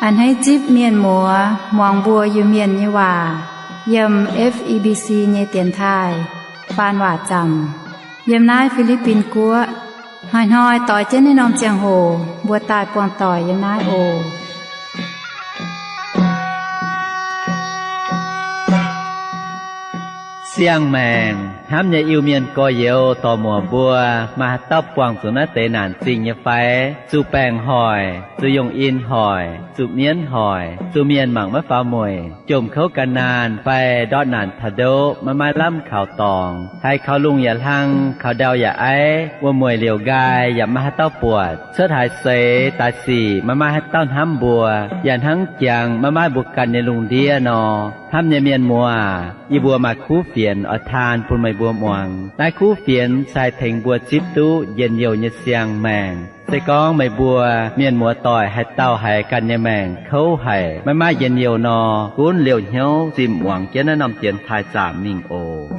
A'hneiv zipv mienh muoz muangx mbuo Iu-Mienh nyei waac yiem F E B C nyei dienx taaih faan waac zaamc yiem naaiv Fi^li^bin Guoqv. Hnoi-hnoi doix jienv naaiv norm ziangh hoc mbuo daaih buangh doic yiem naaiv oc. Siang-maengc hnamv nyei Iu-Mienh gorx-youz dorc-muoc mbuo, maaih haaix dauh buangh zuqc naaiv deix naanc zingh nyei fai? Zuqc baengc hoic, zuqc yongh in hoic, zuqc mienv hoic, zuqc mienh mangc maiv faaux mueic, jomc kouv gan naanh fai ndortv naanc taux ndoqv maiv maaih lamh kaux dorngx, haiz kaux lungh yaac hlang, kaux ndau yaac aiv, wuom-mueic liouc nqaai yaac maiv maaih haaix dauh buatc, cuotv haaix seix daaih sic maiv maaih haaix dauh hnamv mbuo, yaac hnangv jangx maiv maaih mbuo ganh nyei lungh ndiev nor. Hnamv nyei mienh muoz, yie mbuo maaih kuv fienx oix taan bun meih mbuo muangx. Naaiv kuv fienx se haih tengx mbuo zipv duqv njien-youh nyei siang-maengc. Se gorngv meih mbuo mienh muoz doic haaix dauh haiz ganh nyei maengc kouv haic, maiv maaih njien-youh nor, gunv liouh hnyouv zinh muangx jienv naaiv norm dienx taaih zaamc mingh oc.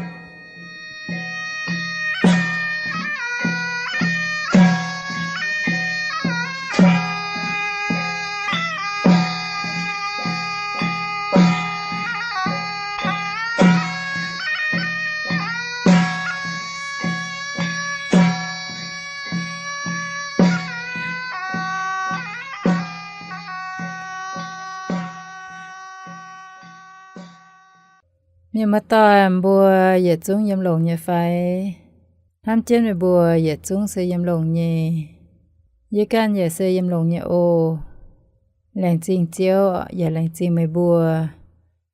Mienh muoz-doic mbuo yietc zungv yiem longx nyei fai? Hnamv jienv meih mbuo yietc zungv se yiem longx nyei. Yie ganh yaac se yiem longx nyei oc. Laengz zingh Ziouv yaac laengz zingh meih mbuo,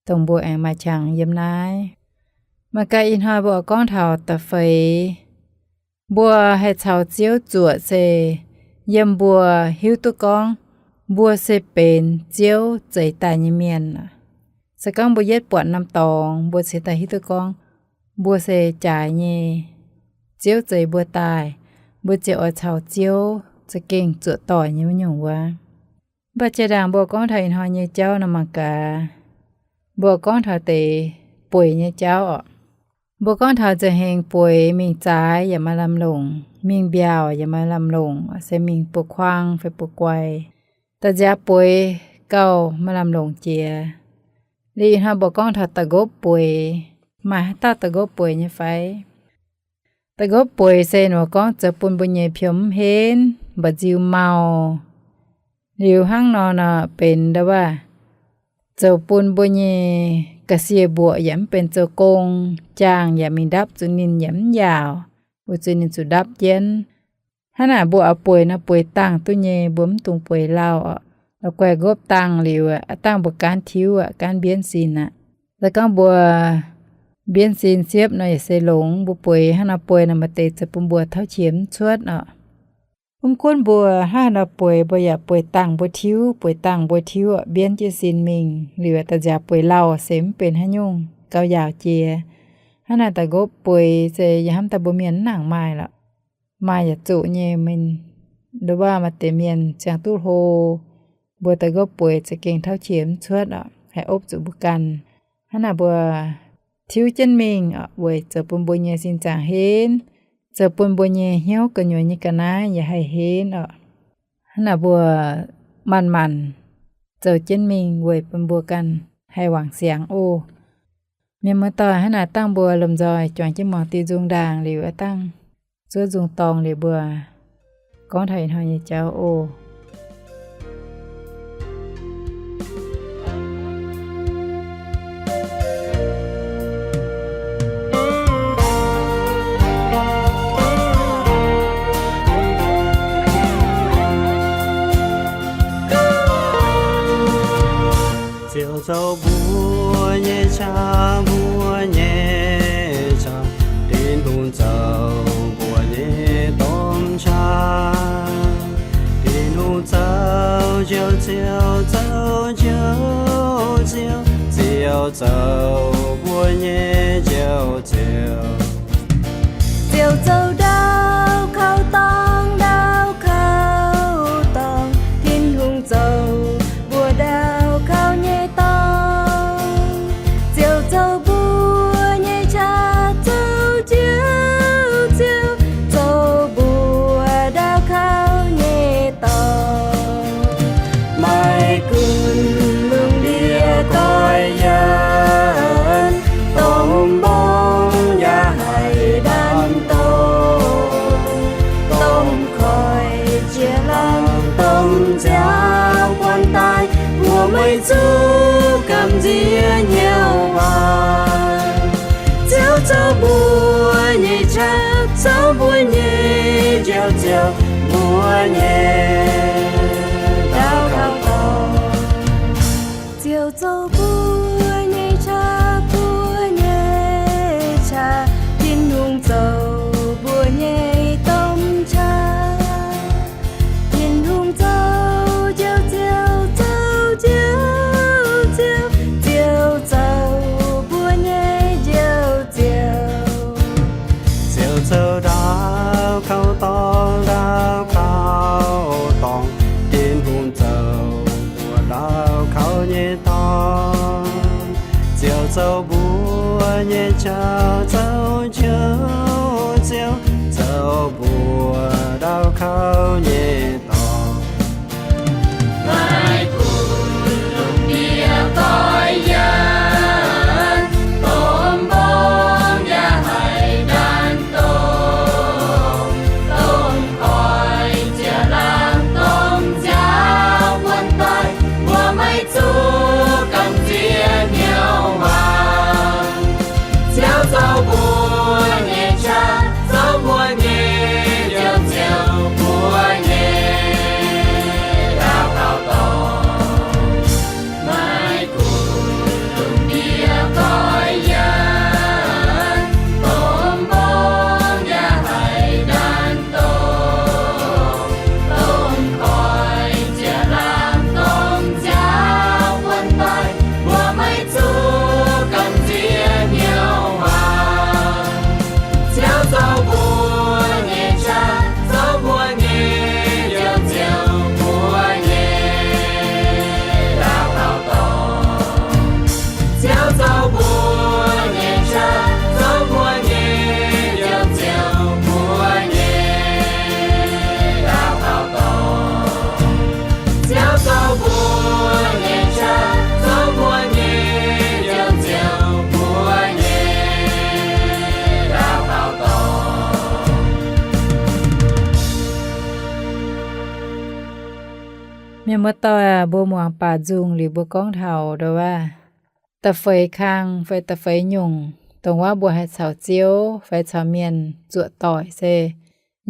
dongh mbuo aengx maaih qangx yiem naaiv. Mangc gaax ih hnoi mbuo oix gorngv taux da'feix. Mbuo haih caux Ziouv zuoqc se yiem mbuo hiuv duqv gorngv mbuo se benx Ziouv zeix daaih nyei mienh. Se gorngv mbuo yietv buatc norm dorngx, mbuo cingx daaih hiuv duqv gorngv mbuo se jaaix nyei. Ziouv zeix mbuo daaih, mbuo ziouc oix caux Ziouv za'gengh zuoqc doic nyei wuov nyungc wuov. Mv baac jiex ndaangc mbuo gorngv taux ih hnoi nyei jauv nor mangc gaax, mbuo gorngv taux deix bueix nyei jauv oc. Mbuo gorngv taux nza'hengx bueix mingh zaaix yaac maaih lamh longc, mingh mbiaauc yaac maaih lamh longc, se mingh buo kuaang fai buo guai. Da'nziaaux bueix gauh maaih lamh longc jiex. Liuz ih hnoi mbuo gorngv taux da'nqopv bueix, maaih haaix dauh da'nqopv bueix nyei fai? Da'nqopv bueix se nor gorngv zoux bun mbuo nyei piom mv henv, mba'nziu mau. Liuz hnangv nor nor benx nda'waav zoux bun mbuo nyei ga'sie mbuoqc yaac mv benx zoux gong, jaangh yaac mingh ndapv zuqc ninh yaac mv yaauc, weic zuqc ninh zuqc ndapv jienv. Hnangv naaic mbuo oix bueix nor bueix dangh duqv nyei, mbuo mv dungx bueix lauh oc. La'guaih nqopv dangh liuz aqv, dangh mbuo gaanv tiuv aqv, gaanv mbienv sin aqv. Se gorngv mbuo mbienv sin siepv nor yaac se longx, mbuo bueix hnangv nor bueix nor maaih deix zoux bun mbuo tauv qiex mv cuotv oc. Mv gunv mbuo hnangv haaix nor bueix, mbuo yaac bueix dangh mbuo tiuv, bueix dangh mbuo tiuv oc, mbienv jienv sin mingh liuz da'nziaaux bueix lauh se mv benx haaix nyungc, gauh yaauc jiex. Hnangv naaic da'nqopv bueix se yaac hnamv daaih mbuo mienh mv nangc maaih lorqc. Maaih yaac zuqc nyei, mienh nda'waav maaih deix mienh ziangh duqv hlo, mbuo da'nqopv bueix za'gengh tauv qiex mv cuotv oc, haih opv zuqc mbuo ganh. Hnangv naaic mbuo tiuv jienv mingh oc, weic zoux bun mbuo nyei sin zaangc henv, zoux bun mbuo nyei hnyouv gu'nyuoz nyei ga'naaiv yaac haih henv oc. Hnangv naaic mbuo manc-manc zoux jienv mingh weic bun mbuo ganh haih wangc siangx oc. Mienh muoz-doic, hnangv naaic dangh mbuo lomh nzoih juangc jienv muangx diuh nzung ndaangc liuz aqv, dangh zuov nzung dorngx liuz mbuo gorngv taux ih hnoi nyei jauv oc. Ziouv zoux mbuo nyei qaqv, mbuo nyei qaqv. Tin-Hungh zoux mbuo nyei domh qaqv. Tin-Hungh zoux Ziouv, Ziouv zoux Ziouv, Ziouv, Ziouv zoux mbuo nyei Ziouv, Ziouv. Ziouv zoux ndau kaux dorngx, ndau kaux dorngx. Tin-Hungh zoux mbuo ndau kaux nyei dorngx. Ziouv zoux mbuo nyei qaqv, zoux Ziouv, Ziouv zoux mbuo ndau kaux nyei dorngx. Maiv gunv Ziouv, mbuo nyei daux gaux dorngc. Ziouv zoux mbuo nyei qaqv, mbuo nyei qaqv. Tin-Hungh zoux mbuo nyei domh qaqv. Tin-Hungh zoux njoux Ziouv, zoux njoux Ziouv, Ziouv zoux mbuo nyei njoux Ziouv. Ziouv zoux daux gaux dorngc, daux gaux dorngc. Tin-Hungh zoux mbuo daux gaux nyei dorngc. Ziouv zoux mbuo nyei qaqv, zoux njoux Ziouv, zoux mbuo daux gaux nyei dorngc. Maiv gunv lungh ndiev goiv yienx, domh mbong yaac haih ndaanx dongh, dongh koiv ziec laangz domh nziaaux buonc doic, mbuo maiv zuqc gamh nziex hnyouv waac. Ziouv zoux mbuo nyei qaqv, zoux mbuo nyei njoux Ziouv, mbuo nyei daux gaux dorngc. Maiv gunv lungh ndiev goiv yienx, domh mbong yaac haih ndaanx dongh, dongh koiv ziec laangz domh nziaaux buonc doic, mbuo maiv zuqc gamh nziex hnyouv waac. Ziouv zoux mbuo nyei qaqv, zoux mbuo nyei njoux Ziouv, mbuo nyei daux gaux dorngc. Ziouv zoux mbuo nyei qaqv, zoux mbuo nyei njoux Ziouv, mbuo nyei daux gaux dorngc. Ziouv zoux mbuo nyei qaqv, zoux mbuo nyei njoux Ziouv, mbuo nyei daux gaux dorngc. Mienh muoz-doic aac, mbuo muangx baac nzung liuz mbuo gorngv taux ndongc waac, da'feix kang fai da'feix nyungc, dongh waac mbuo haih caux Ziouv fai caux mienh zuoqc doic se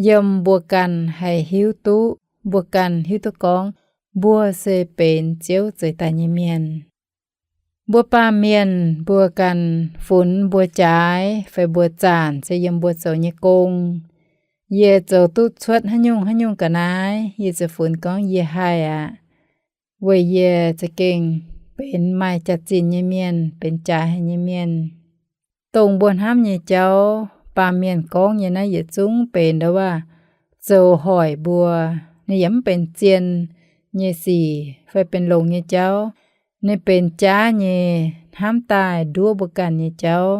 yiem mbuo ganh haih hiuv duqv, mbuo ganh hiuv duqv gorngv mbuo se benx Ziouv zeix daaih nyei mienh. Mbuo baamh mienh mbuo ganh funx mbuo jaaix fai mbuo zanc se yiem mbuo zoux nyei gong. Yie zoux duqv cuotv haaix nyungc haaix nyungc ga'naaiv, yie ziouc funx gorngv yie haih aqv, weic yie za'gengh benx maaih jaax-zinh nyei mienh, benx jaaix haic nyei mienh. Dongh mbuo hnamv nyei jauv, baamh mienh gorngv nyei naaiv yietc zungv benx ndongc waac zoux hoic mbuo. Ninh yaac mv benx zien nyei sic fai benx longx nyei jauv. Ninh benx jaav nyei, hnamv daaih nduov mbuo ganh nyei jauv,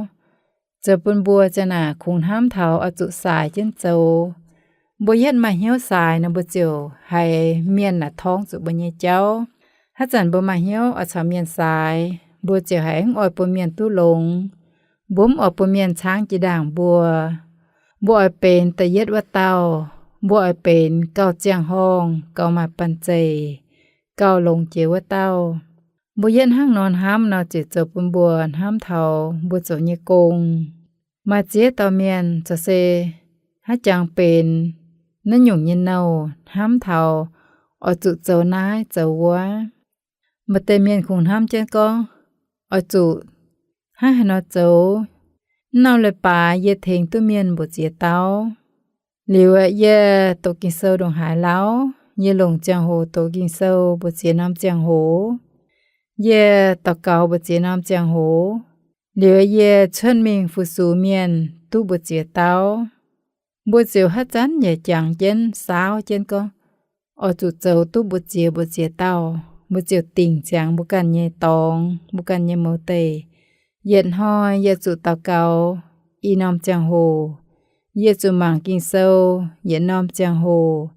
zoux bun mbuo ziang naaic kungx hnamv taux oix zuqc saaix jienv zoux. Mbuo yietv maaih hnyouv saaix nor, mbuo ziouc haiz mienh naaic torngv zuqc mbuo nyei jauv. Haaix zanc mbuo maaih hnyouv oix caux mienh saaix, mbuo ziouc haiz mv oix bun mienh duqv longx. Mbuo mv oix bun mienh caangv jiex ndaangc mbuo. Mbuo oix benx da'yietv wuov dauh. Mbuo oix benx gauh ziangh horngh, gauh maaih banh zeic, gauh longx jiex wuov dauh. Mbuo yietv hnangv nor hnamv nor, ziouc zoux bun mbuo hnamv taux mbuo zoux nyei gong. Maaih ziex dauh mienh corc se haaix jangx benx naaiv nyungc nyei nouh, hnamv taux oix zuqc zoux naaiv zoux wuov. Maaih deix mienh kungx hnamv jienv gorngv, oix zuqc hnangv haaix nor zoux, naaiv leiz-baaix yie tengx duqv mienh mbu'ziex dauh. Liuz yie doqc Ging-Sou ndongc haaix lauh, yie longc ziangh hoc doqc Ging-Sou mbu'ziex norm ziangh hoc, yie daux gaux mbu'ziex norm ziangh hoc, liuz yie cuotv mingh fu-sux mienh duqv mbu'ziex dauh. Mbuo ziouc haaix zanc yaac jangx jienv, saauv jienv gorngv, oix zuqc zoux duqv mbu'ziex mbu'ziex dauh. Mbuo ziouc dingc ziangx mbuo ganh nyei dorngx, mbuo ganh nyei mouz deic. Yietc hnoi yie zuqc daux gaux i norm ziangh hoc, yie zuqc mangc Ging-Sou yietc norm ziangh hoc,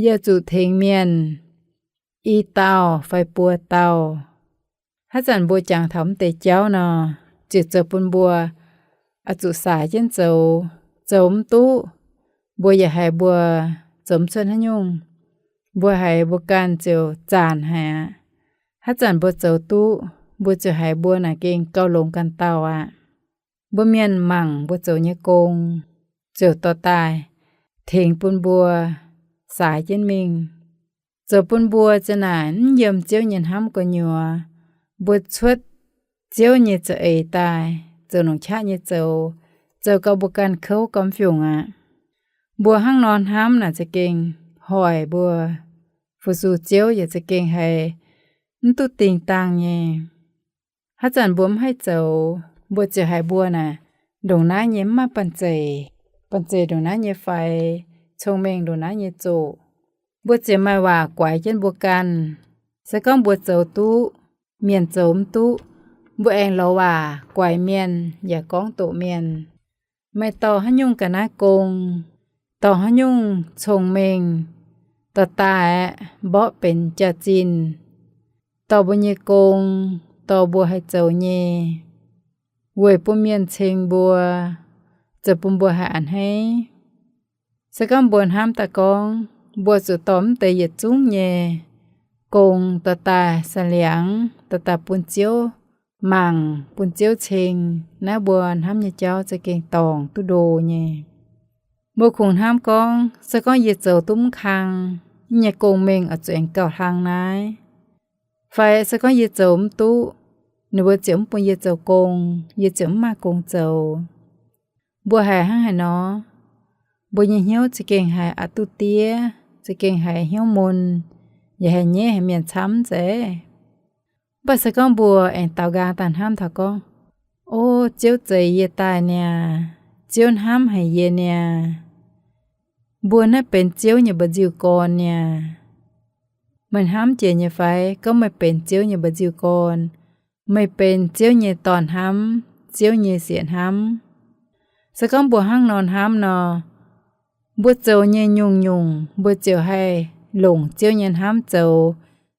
yie zuqc tengx mienh i dauh fai buo dauh. Haaix zanc mbuo jangx taux mv deix jauv nor, ziouc zoux bun mbuo oix zuqc saaix jienv zoux. Zoux mv duqv, mbuo yaac haiz mbuo zoux mv cuotv haaix nyungc. Mbuo haiz mbuo ganh ziouc zanc haic aqv. Haaix zanc mbuo zoux duqv, mbuo ziouc haiz mbuo naaic gengh gauh longx ganh dauh aqv. Mbuo mienh mangc mbuo zoux nyei gong, ziouc dorh daaih tengx bun mbuo saaix jienv mingh, zoux bun mbuo za'naaic mv yiem Ziouv nyei hnamv gu'nyuoz. Mbuo cuotv Ziouv nyei za'eix daaih, zoux longc qaqv nyei zoux, zoux gau mbuo ganh kouv gau mv fiungc aqv. Mbuo hnangv nor hnamv naaic za'gengh hoic mbuo fu-sux Ziouv yaac za'gengh haiz mv duqv dingh dangh nyei. Haaix zanc mbuo mv haih zoux, mbuo ziouc haiz mbuo naaic ndongc naaiv nyei mv maaih banh zeic, banh zeic ndongc naaiv nyei faix, cong-mengh ndongc naaiv nyei zoqc. Mbuo ziouc maaih waac guaix jienv mbuo ganh. Se gorngv mbuo zoux duqv, mienh zoux mv duqv, mbuo aengx lorz waac guaix mienh yaac gorngv doqc mienh, meih dorh haaix nyungc ga'naaiv gong, dorh haaix nyungc cong-mengh, dorh daaih aeqv, mborqv benx jaax-zinh, dorh mbuo nyei gong, dorh mbuo haih zoux nyei, weic bun mienh ceng mbuo, zoux bun mbuo haih a'hneiv. Se gorngv mbuo hnamv daaih gorngv mbuo zuqc dorh mv deix yietc zungv nyei gong dorh daaih saeng-liangx, dorh daaih bun Ziouv mangc, bun Ziouv ceng, naaiv mbuo hnamv nyei jauv za'gengh dorngc duqv ndo nyei. Mbuo kungx hnamv gorngv, se gorngv yie zoux duqv mv kang, yie nyei gong-mengh oix zuqc aengx gauh hlang naaiv. Fai se gorngv yie zoux mv duqv, ninh mbuo ziouc mv bun yie zoux gong, yie ziouc mv maaih gong zoux. Mbuo haiz hnangv haaix nor, mbuo nyei hnyouv za'gengh haiz aqc duqv diev, za'gengh haiz hnyouv mun, yaac haiz nyaiv haiz mienh camv zeiz. Mv baac se gorngv mbuo aengx daaux nqaang daaih hnamv taux gorngv, O, Ziouv zeix yie daaih niaa, Ziouv hnamv haic yie niaa, mbuo naaiv benx Ziouv nyei mba'nziu-gorn niaa. Meih hnamv jiex nyei fai gorngv meih benx Ziouv nyei mba'nziu-gorn, meih benx Ziouv nyei dorn-hnamv, Ziouv nyei sieqv-hnamv? Se gorngv mbuo hnangv nor hnamv nor, mbuo zoux nyei nyungc-nyungc mbuo ziouc haih longc Ziouv nyei hnamv zoux,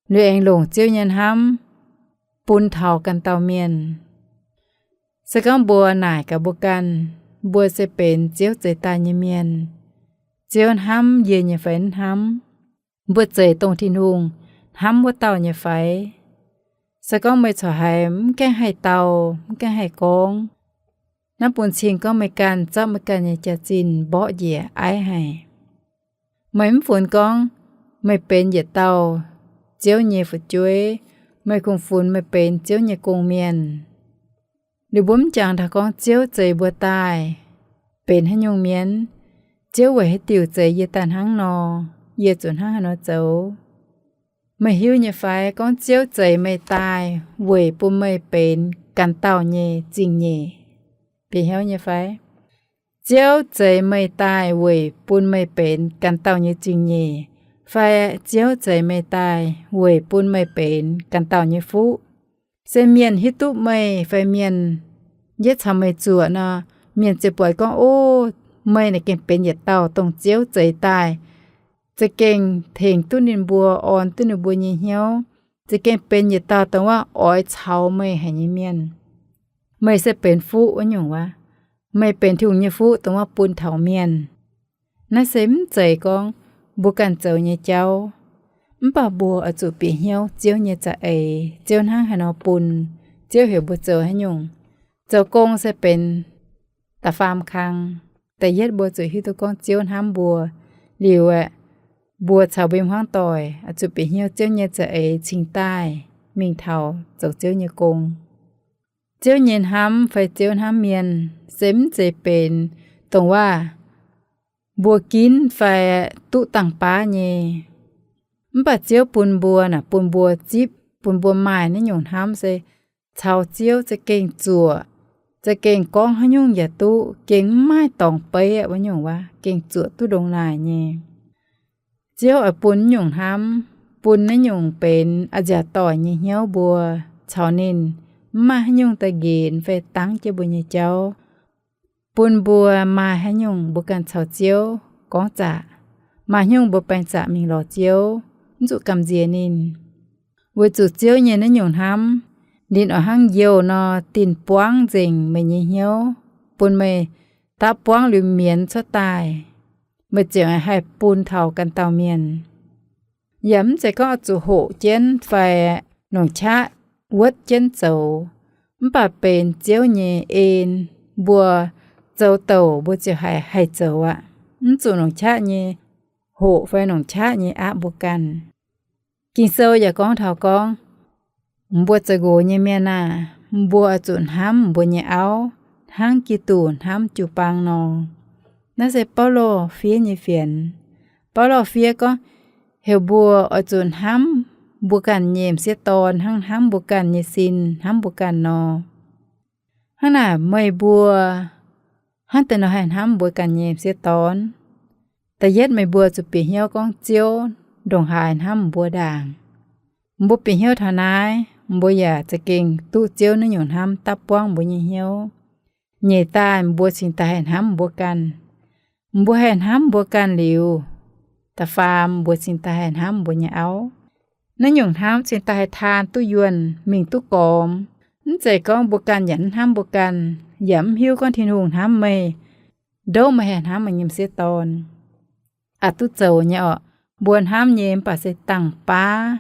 liuz aengx longc Ziouv nyei hnamv bun taux ganh dauh mienh. Se gorngv mbuo naaic gaax mbuo ganh, mbuo se benx Ziouv zeix daaih nyei mienh, Ziouv hnamv yie nyei fai mv hnamv? Mbuo zeix dongh Tin-Hungh hnamv wuov dauh nyei fai? Se gorngv meih corc haiz mv gaengh haih dau, mv gaengh haih gorngv, naaiv bun cing gorngv meih ganh zorqv meih ganh nyei jaax-zinh mborqv njiec aiv haic. Meih mv funx gorngv meih benx yietc dauh Ziouv nyei fu'jueiv, meih kungx funx meih benx Ziouv nyei gong-mienh. Liuz mbuo mv jangx taux gorngv Ziouv zeix mbuo daaih benx haaix nyungc mienh, Ziouv weic haaix diuc zeix yie daaih hnangv nor, yie zuqc hnangv haaix nor zoux. Meih hiuv nyei fai gorngv Ziouv zeix meih daaih weic bun meih benx ganh dauh nyei zingh nyeic? Bieqc hnyouv nyei fai? Ziouv zeix meih daaih weic bun meih benx ganh dauh nyei zingh nyeic, fai Ziouv zeix meih daaih weic bun meih benx ganh dauh nyei fuqv? Se mienh hiuv duqv meih fai mienh yietv caux meih zuoqc nor, mienh ziouc buatc gorngv, O, meih naaic gengh benx yietc dauh dongh Ziouv zeix daaih, za'gengh tengx duqv ninh mbuo, orn duqv ninh mbuo nyei hnyouv, za'gengh benx yietc dauh dongh wuov oix caux meih haic nyei mienh. Meih se benx fuqv wuov nyungc wuov. Meih benx Tin-Hungh nyei fuqv dongh wuov bun taux mienh. Naaiv se mv zeiz gorngv mbuo ganh zoux nyei jauv. Mv baac mbuo oix zuqc bieqc hnyouv Ziouv nyei za'eix, Ziouv hnangv haaix nor bun, Ziouv heuc mbuo zoux haaix nyungc. Zoux gong se benx da'faam kang. Da'yietv mbuo zuqc hiuv duqv gorngv Ziouv hnamv mbuo. Liuz aeqv, mbuo caux mbuo hmuangv doic oix zuqc bieqc hnyouv Ziouv nyei za'eix cingx daaih mingh taux zoux Ziouv nyei gong. Ziouv nyei hnamv fai Ziouv hnamv mienh se mv zeiz benx dongh wuov mbuo ginv fai duqv dangh baav nyei. Mv baac Ziouv bun mbuo naaic, bun mbuo zipv, bun mbuo maaih naaiv nyungc hnamv se caux Ziouv za'gengh zuoqc, za'gengh gorngv haaix nyungc yaac duqv, gengh mv maaih dorngx beiv wuov nyungc wuov, gengh zuoqc duqv ndongc naaic nyei. Ziouv oix bun naaiv nyungc hnamv, bun naaiv nyungc benx a'nziaauc doic nyei hnyouv mbuo caux ninh mv maaih haaix nyungc daaih nqenx fai dangv jienv mbuo nyei jauv. Bun mbuo maaih haaix nyungc mbuo ganh caux Ziouv gorngv zaqc, maaih haaix nyungc mbuo baeng zaqc mingh lorz Ziouv, mv zuqc gamh nziex ninh. Weic zuqc Ziouv nyei naaiv nyungc hnamv, ninh oix hnangv youh nor dinh buangv nzengc meih nyei hnyouv, bun meih dapv buangv liuz mienz cuotv daaih, meih ziouc haih bun taux ganh dauh mienh. Yaac mv zeiz gorngv oix zuqc hoqc jienv fai longc qaqv wuotv jienv zoux, mv baac benx Ziouv nyei en, mbuo zoux douc mbuo ziouc haih haih zoux aqv. mv zuqc longc qaqv nyei hoqc fai longc qaqv nyei aqv mbuo ganh. Ging-Sou yaac gorngv taux gorngv, mbuo zoux nqox nyei mienh aah! Mbuo oix zuqc hnamv mbuo nyei auv hnangv Giduc hnamv jiu-baang nor. Naaiv se Baulo fiev nyei fienx. Baulo fiev gorngv, heuc mbuo oix zuqc hnamv mbuo ganh nyei m'sieqv dorn hnangv hnamv mbuo ganh nyei sin, hnamv mbuo ganh nor. Hnangv naaic meih mbuo hnangv deix nor haih hnamv mbuo ganh nyei m'sieqv dorn. Da'yietv meih mbuo zuqc bieqc hnyouv gorngv Ziouv ndongc haaix hnamv mbuo ndaangc. Mbuo bieqc hnyouv taux naaiv, mbuo yaac za'gengh duqv Ziouv naaiv nyungc hnamv dapv buangv mbuo nyei hnyouv. Nyeic daaih mbuo cingx daaih haih hnamv mbuo ganh. Mbuo haih hnamv mbuo ganh liuz, da'faam mbuo cingx daaih haih hnamv mbuo nyei auv. Naaiv nyungc hnamv cingx daaih haih taan duqv yuonh mingh duqv gormx. Mv zeiz gorngv mbuo ganh yaac mv hnamv mbuo ganh, yaac mv hiuv gorngv Tin-Hungh hnamv meih, ndouv meih haih hnamv meih nyei m'sieqv dorn. Aqc duqv zoux nyei orqc. Mbuo hnamv nyei mv baac se dangh baav,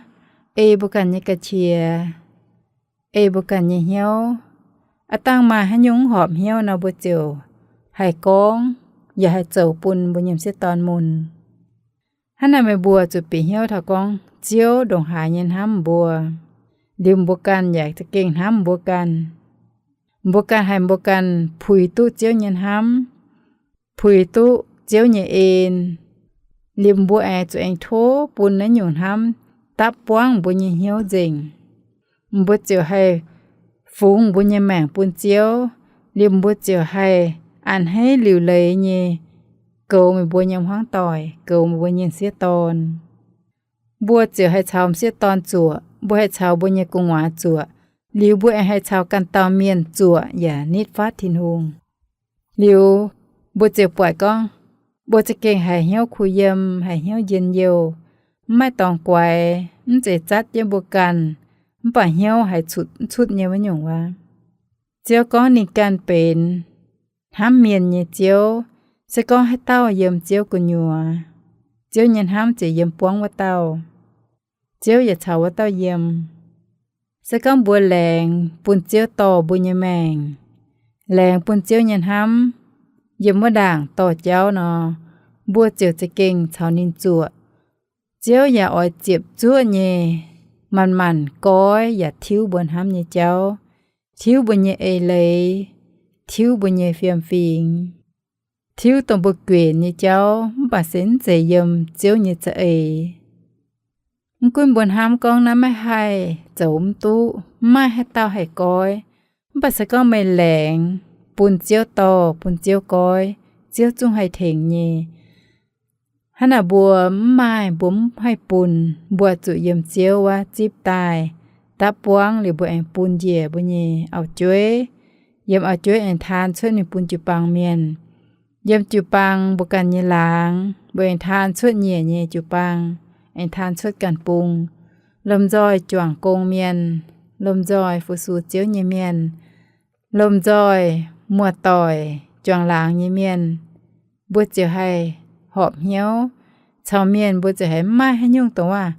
ei mbuo ganh nyei ga'qiex, ei mbuo ganh nyei hnyouv. Aav dangh maaih haaix nyungc mv horpc hnyouv nor, mbuo ziouc haih gorngv yaac haih zoux bun mbuo nyei m'sieqv dorn mun. Hnangv naaic meih mbuo zuqc bieqc hnyouv taux gorngv Ziouv ndongc haaix nyei hnamv mbuo, liuz mbuo ganh yaac za'gengh hnamv mbuo ganh. Mbuo ganh haih mbuo ganh puix duqv Ziouv nyei hnamv, puix duqv Ziouv nyei en, liuz mbuo aengx zuqc aengx tov bun naaiv nyungc hnamv dapv buangv mbuo nyei hnyouv nzengc. Mbuo ziouc haih fungx mbuo nyei maengc bun Ziouv, liuz mbuo ziouc haih a'hneiv liuc leiz nyei goux meih mbuo nyei hmuangv doic, goux meih mbuo nyei m'sieqv dorn. Mbuo ziouc haih caux m'sieqv dorn zuoqc, mbuo haih caux mbuo nyei gu'nguaaz zuoqc, liuz mbuo aengx haih caux ganh dauh mienh zuoqc yaac nitv fatv Tin-Hungh. Liuz mbuo ziouc buatc gorngv, mbuo za'gengh haiz hnyouv kuh yiem, haiz hnyouv njien-youh, mv maaih dorngx guaix, mv zeiz zatv jienv mbuo ganh, mv baac hnyouv haiz cutv mv cutv nyei wuov nyungc wuov. Ziouv gorngv ninh ganh benx hnamv mienh nyei Ziouv. Se gorngv haaix dauh yiem Ziouv gu'nyuoz, Ziouv nyei hnamv ziouc yiem buangv wuov dauh, Ziouv yaac caux wuov dauh yiem. Se gorngv mbuo laengz bun Ziouv dorh mbuo nyei maengc, laengz bun Ziouv nyei hnamv yiem wuov ndaangc dorh jauv nor, mbuo ziouc za'gengh caux ninh zuoqc. Ziouv yaac oix ziepc zuoqv nyei manc-manc goiv yaac tiuv mbuo hnamv nyei jauv, tiuv mbuo nyei eix leiz, tiuv mbuo nyei fiem-fingx, tiuv dongh mbuo guenc nyei jauv, mv baac se mv zeiz yiem Ziouv nyei za'eix. Mv gunv mbuo hnamv gorngv naaiv maiv haih, zoux mv duqv, mv maaih haaix dauh haih goiv, mv baac se gorngv meih laengz bun Ziouv dorh, bun Ziouv goiv, Ziouv zungv haih tengx nyei. Hnangv naaic mbuo mv maaih, mbuo mv haih bun, mbuo zuqc yiem Ziouv wuov zipv daaih dapv buangv liuz mbuo aengx bun njiec mbuo nyei auv-jueiv. Yiem auv-jueiv aengx taan cuotv mingh bun jiu-baang mienh. Yiem jiu-baang mbuo ganh nyei laangz, mbuo aengx taan cuotv nyiec nyei jiu-baang, aengx taan cuotv ganh bung. Lomh nzoih juangc gong mienh, lomh nzoih fu-sux Ziouv nyei mienh, lomh nzoih muoz-doic juangc laangz nyei mienh, mbuo ziouc haih horpc hnyouv. Caux mienh mbuo ziouc haiz mv maaih haaix nyungc dongh waac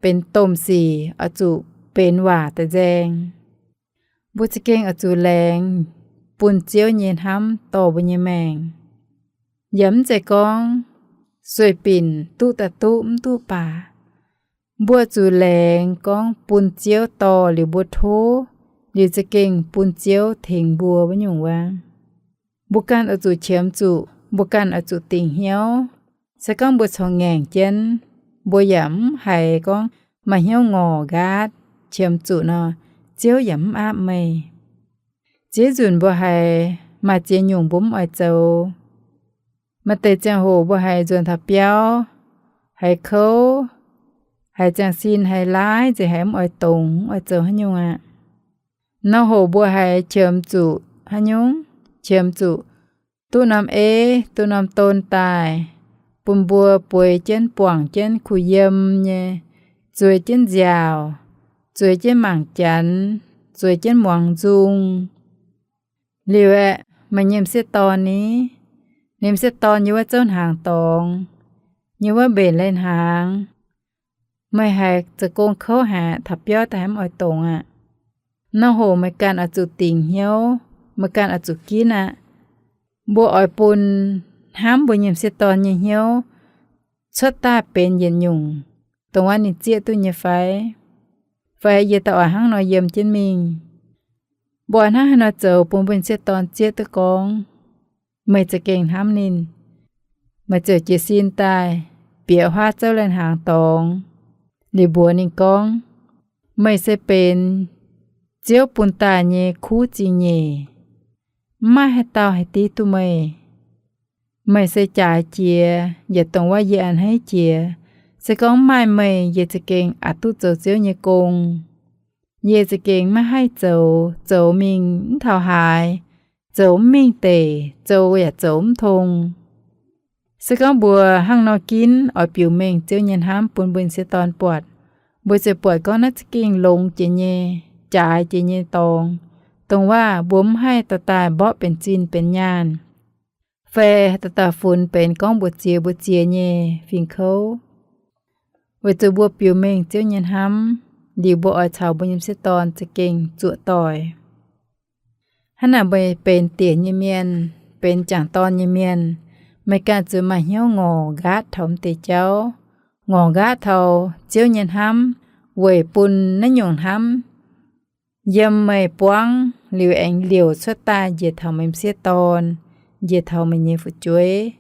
benx domh sic oix zuqc benx waac daaih nzaeng. Mbuo za'gengh oix zuqc laengz bun Ziouv nyei hnamv dorh mbuo nyei maengc. Yaac mv zeiz gorngv sueih binc duqv daaih duqv mv duqv baac mbuo zuqc laengz gorngv bun Ziouv dorh liuz mbuo tov, liuz za'gengh bun Ziouv tengx mbuo wuov nyungc wuov. Mbuo ganh oix zuqc qiemx zuqc, mbuo ganh oix zuqc dingc hnyouv. Se gorngv mbuo corc ngaengc jienv, mbuo yaac mv haiz gorngv maaih hnyouv ngorc nqaatv, qiemx zuqc nor, Ziouv yaac mv aapv meih. Ziex nzunc mbuo haiz maaih ziex nyungc mbuo mv oix zoux. Maaih deix ziangh hoc mbuo haiz nzuonx taux biauv, haiz kouv, haiz ziangh sin, haiz laaiv nzengc, haiz mv oix dongz, mv oix zoux haaix nyungc aqv. Nor hoc mbuo haiz qiemx zuqc haaix nyungc? Qiemx zuqc duqv norm ei, duqv norm don daaih, bun mbuo bueix jienv, buangc jienv, kuh yiem nyei, zueiz jienv nziaauc, zueiz jienv mangc janx, zueiz jienv muangx nzung. Liuz aeqv, meih nyei m'sieqv dorn ni, ninh m'sieqv dorn yiem wuov zouv hnaangx dorngx, yiem wuov mbenc leiz-hnaangx, meih haiz zoux gong kouv haic, taux biauv daaih haiz mv oix dongz aqv. Nor hoc meih ganh oix zuqc dingc hnyouv, meih ganh oix zuqc ginv aqv. Mbuo oix bun hnamv mbuo nyei m'sieqv dorn nyei hnyouv cuotv daaih benx yietc nyungc, dongh wuov ninh zieqv duqv nyei fai? Fai yie daaih oix hnangv nor yiem jienv mingh? Mbuo oix hnangv haaix nor zoux bun mbuo m'sieqv dorn zieqv duqv gorngv meih za'gengh hnamv ninh? Meih ziouc jiez sin daaih bieqc huaav zouv lai-hnaangx dorngx liuz mbuox ninh gorngv, meih se benx Ziouv bun daaih nyei kuv zingh nyeic. Mv maaih haaix dauh haih div duqv meih. Meih se jaaix jiex, yaac dongh wuov yie a'hneiv jiex. Se gorngv mv maaih meih, yie za'gengh aqc duqv zoux Ziouv nyei gong. Yie za'gengh maiv haih zoux, zoux mingh mv taux haaix, zoux mv mingh deic, zoux yaac zoux mv tong. Se gorngv mbuo hnangv nor ginv oix biux mengh Ziouv nyei hnamv bun mbuo m'sieqv dorn buatc, mbuo ziouc buatc gorngv naaiv za'gengh longx jiex nyei, jaaix jiex nyei dorngx, dongh wuov mbuo mv haih dauh daaih mborqv benx zinh benx nyaanh, fai dauh dauh funx benx gorngv mbu'ziex mbu'ziex nyei fingx kouv. Weic zuqc mbuo biux mengh Ziouv nyei hnamv, liuz mbuo oix caux mbuo nyei m'sieqv dorn za'gengh zuoqc doic. Hnangv naaic meih benx diex nyei mienh, benx jangc dorn nyei mienh, meih ganh zuqc maaih hnyouv ngorc nqaatv taux m'deix jauv, ngorc nqaatv taux Ziouv nyei hnamv, weic bun naaiv nyungc hnamv yiem meih buangv liuz aengx liouc cuotv daaih njiec taux meih m'sieqv dorn, njiec taux meih nyei fu'jueiv.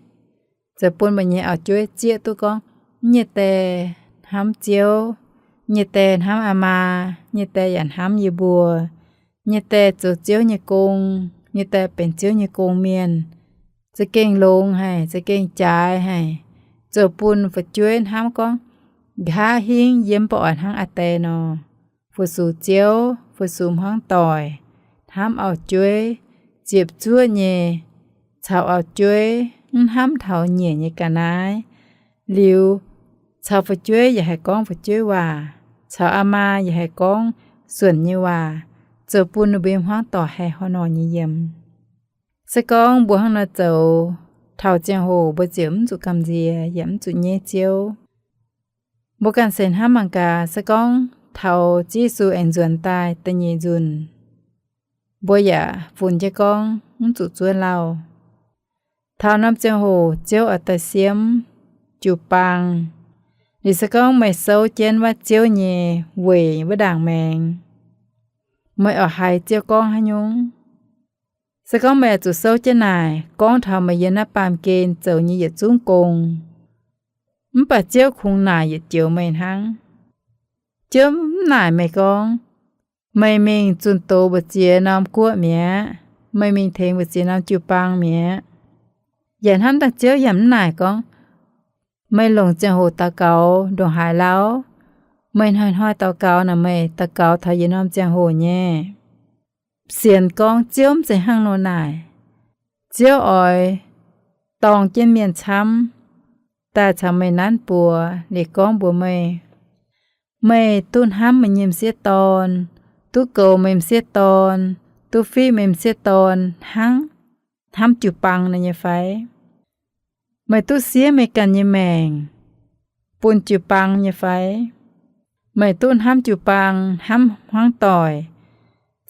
Zoux bun meih nyei auv-jueiv zieqv duqv gorngv, nyei die hnamv Ziouv, nyei die hnamv aa maa, nyei die yaac hnamv yie mbuo, nyei die zoux Ziouv nyei gong, nyei die benx Ziouv nyei gong-mienh, za'gengh longx haic, za'gengh jaaix haic, zoux bun fu'jueiv hnamv gorngv, nqa'haav hingv yie mv baac oix hnangv aa die nor, fu-sux Ziouv, fu-sux hmuangv doic, hnamv auv-jueiv, ziepc zuoqv nyei, caux auv-jueiv mv hnamv taux nyiec nyei ga'naaiv. Liuz, caux fu'jueiv yaac haih gorngv fu'jueiv waac, caux aa maa yaac haih gorngv suonc nyei waac, zoux bun ninh mbuo hmuangv doic haih hnoi-hnoi nyei yiem. Se gorngv mbuo hnangv nor zoux, taux ziangh hoc mbuo ziouc mv zuqc gamh nziex yaac mv zuqc nyeiv Ziouv. Mbuo ganh se hnamv mangc gaax, se gorngv taux Ziouv Yesu aengx nzuonx daaih da'nyeic nzunc, mbuo yaac funx jienv gorngv mv zuqc zuov lauh. Taux norm ziangh hoc Ziouv oix daaih siemv jiu-baang. Liuz se gorngv meih souv jienv wuov Ziouv nyei weic wuov ndaangc maengx, meih oix haiz Ziouv gorngv haaix nyungc? Se gorngv meih oix zuqc souv jienv naaic gorngv taux meih yiem naaiv baamh gen zoux nyei yietc zungv gong, mv baac Ziouv kungx naaic yietc joux meih hnangv. Ziouv mv naaic meih gorngv, meih mingh zunh doz mbu'ziex norm guoqv mi'aqv, meih mingh tengx mbu'ziex norm jiu-baang mi'aqv. Yaac hnamv daaih Ziouv yaac mv naaic gorngv, meih longc ziangh hoc daux gaux ndongc haaix lauh, meih hnoi-hnoi daux gaux naaic meih daux gaux taux yietc norm ziangh hoc nyei. Sienx gorngv Ziouv mv zeiz hnangv nor naaic. Ziouv oix dorng jienv mienh camv daaih caux meih nanv buoz liuz gorngv mbuox meih, meih duqv hnamv meih nyei m'sieqv dorn, duqv goux meih m'sieqv dorn, duqv fiqv meih m'sieqv dorn hnangv hnamv jiu-baang nor nyei fai? Meih duqv siev meih ganh nyei maengc bun jiu-baang nyei fai? Meih duqv hnamv jiu-baang, hnamv hmuangv doic,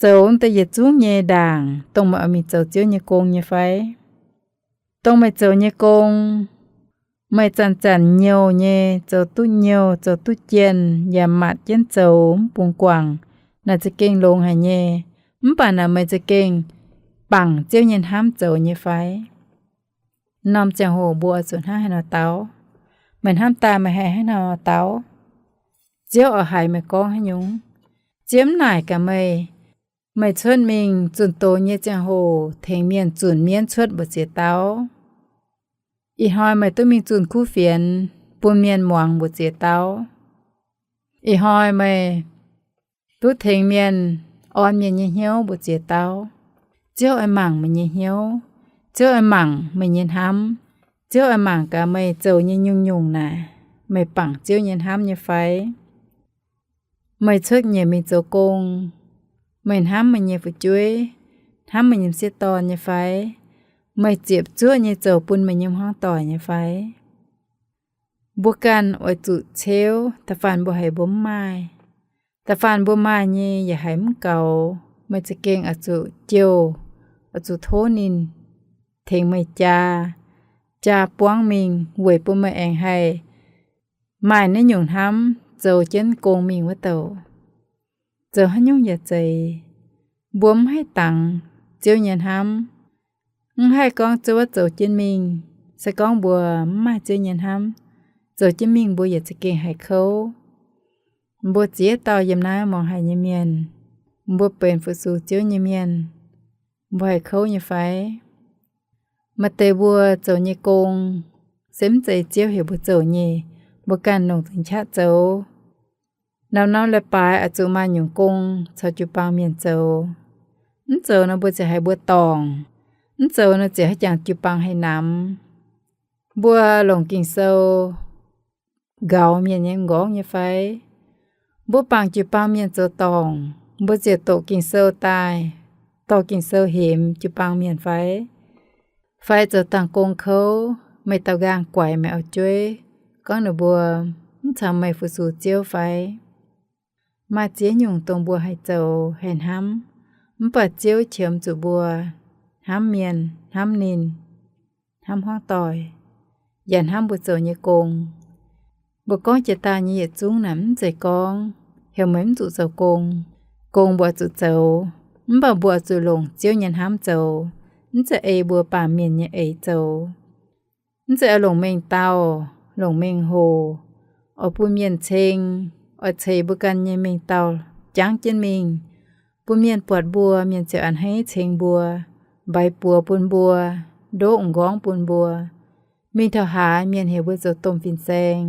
zoux deix yietc zungv nyei ndaangc, dongh meih oix mingh zoux Ziouv nyei gong nyei fai? Dongh meih zoux nyei gong, meih zanc-zanc nyouh nyei, zoux duqv nyouh, zoux duqv jienh, yaac matc jienv zoux, mv bungx guangc, naaic za'gengh longx haic nyei. Mv baac naaic meih za'gengh bangc Ziouv nyei hnamv zoux nyei fai? Norm ziangh hoc mbuo oix zuqc hnangv haaix nor dau? Meih hnamv daaih meih haih hnangv haaix nor dau? Ziouv oix haiz meih gorngv haaix nyungc? Ziouv mv naaic gaax meih. Meih cuotv mingh zunh doz nyei ziangh hoc tengx mienh zunc mienv cuotv mbu'ziex dauh. Ih hnoi meih duqv mingh zunh kuv fienx bun mienh muangx mbu'ziex dauh. Ih hnoi meih duqv tengx mienh orn mienh nyei hnyouv mbu'ziex dauh. Ziouv oix mangc meih nyei hnyouv. Ziouv oix mangc meih nyei hnamv. Ziouv oix mangc gaax meih zoux nyei nyungc-nyungc naaic, meih bangc Ziouv nyei hnamv nyei fai? Meih cuotv nyiec mingh zoux gong, meih hnamv meih nyei fu'jueiv, hnamv meih nyei m'sieqv dorn nyei fai? Meih ziepc zuoqv nyei zoux bun meih nyei hmuangv doic nyei fai? Mbuo ganh oix zuqc ceuv, da'faanh mbuo haiz mbuo mv maaih. Da'faanh mbuo maaih nyei yaac haiz mv gaux, meih za'gengh oix zuqc jouh, oix zuqc tov ninh tengx meih jaa, jaa buangv mingh weic bun meih aengx haih maaih naaiv nyungc hnamv zoux jienv gong mingh wuov douc. Zoux haaix nyungc yaac zeiz, mbuo mv haih dangx Ziouv nyei hnamv. Mv haih gorngv zuov zoux jienv mingh. Se gorngv mbuo mv maaih Ziouv nyei hnamv, zoux jienv mingh mbuo yietc za'gengh haiz kouv. Mbuo ziex dauh yiem naaiv muangx haic nyei mienh, mbuo benx fu-sux Ziouv nyei mienh, mbuo haiz kouv nyei fai? Maaih deix mbuo zoux nyei gong se mv zeiz Ziouv heuc mbuo zoux nyei, mbuo ganh longc zingx qaqv zoux. Norm-norm leiz-baaix oix zuqc maaih nyungc gong caux jiu-baang mienh zoux. Mv zoux nor mbuo ziouc haiz mbuo dorngc. Mv zoux nor ziouc haiz jangx jiu-baang haih namx. Mbuo longc Ging-Sou nqaux mienh nyei m'nqorngv nyei fai? Mbuo bangc jiu-baang mienh zoux dorngc, mbuo ziouc doqc Ging-Sou daaih, dorh Ging-Sou hemx jiu-baang mienh fai? Fai zoux dangh gong kouv, meih daaux nqaang guaix meih auv-jueiv, gorngv ninh mbuo mv caux meih fu-sux Ziouv fai? Maaih ziex nyungc dongh mbuo haih zoux haih hnamv, mv baac Ziouv qiemx zuqc mbuo hnamv mienh, hnamv ninh, hnamv hmuangv doic, yaac hnamv mbuo zoux nyei gong. Mbuo gorngv jiex daaih nyei yietc zungv naaic mv zeiz gorngv heuc meih mv zuqc zoux gong. Gong mbuo zuqc zoux, mv baac mbuo zuqc longc Ziouv nyei hnamv zoux, mv zeiz ei mbuo baamh mienh nyei eix zoux. Mv zeiz oix longc mengh dauh, longc mengh hoc, oix bun mienh ceng, oix ceix mbuo ganh nyei mengh dauh jangv jienv mingh. Bun mienh buatc mbuo, mienh ziouc a'hneiv ceng mbuo, mbaix buoz bun mbuo, ndoqv m'nqorngv bun mbuo. Mingh taux haaix mienh heuc mbuo zoux domh fin-saeng,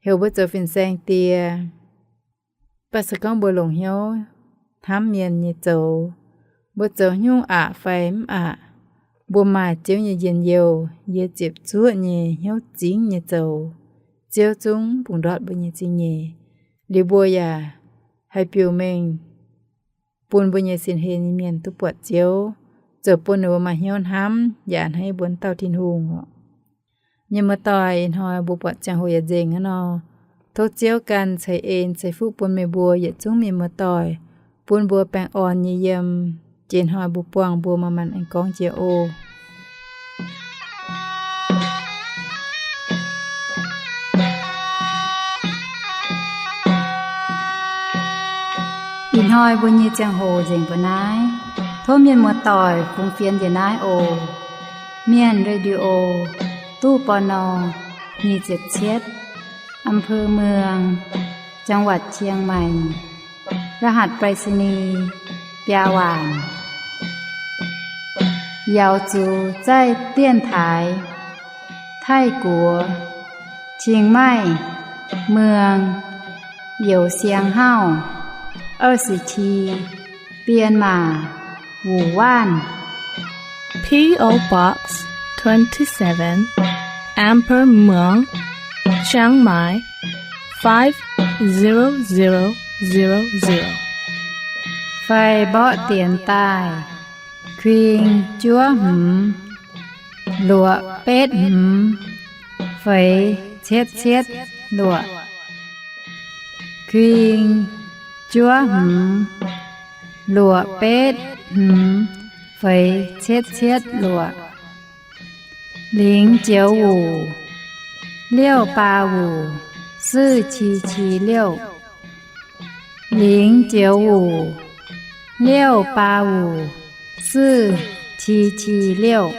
heuc mbuo zoux fin-saeng die. Mv baac se gorngv mbuo longc hnyouv hnamv mienh nyei zoux, mbuo zoux haaix nyungc aqc fai mv aqc, mbuo maaih Ziouv nyei njien-youh, yie ziepc zuoqv nyei hnyouv zingv nyei zoux, Ziouv zungv bungx ndortv mbuo nyei zingh nyeic. Liuz mbuo yaac haih biux mengh bun mbuo nyei sin hlen nyei mienh duqv buatc Ziouv, zoux bun ninh mbuo maaih hnyouv hnamv yaac a'hneiv mbuo dauh Tin-Hungh oc. Mienh muoz-doic, ih hnoi mbuo buatc ziangh hoc yaac nzengc aqv nor, tov Ziouv ganh ceix en ceix fuqv bun meih mbuo yietc zungv mienh muoz-doic, bun mbuo baengh orn nyei yiem. Jiex hnoi mbuo buangh mbuo manc-manc aengx gorngv jiex oc. Ih hnoi mbuo nyei ziangh hoc nzengc mbuo naaiv. Tov mienh muoz-doic fungx fienx njiec naaiv oc. Mienh Radio, ตู้ ปณ. nyic ziepc cietv, อำเภอเมือง จังหวัดเชียงใหม่ รหัสไปรษณีย์ biaa waanc. 瑶族在电台 ไทยกัว เชียงใหม่ เมือง 有限号 二十七 编码 五万. P O Box twenty-seven, Amber Muang, Chiang Mai, five zero zero zero zero. Fai mborqv dienx daaih, kuing juov hmz, luoqc betv hmz, feix cietv cietv luoqc. Kuing juov hmz, luoqc betv hmz, feix cietv cietv luoqc. 零九五 六八五 四七七六. 零九五 六八五 四七七六.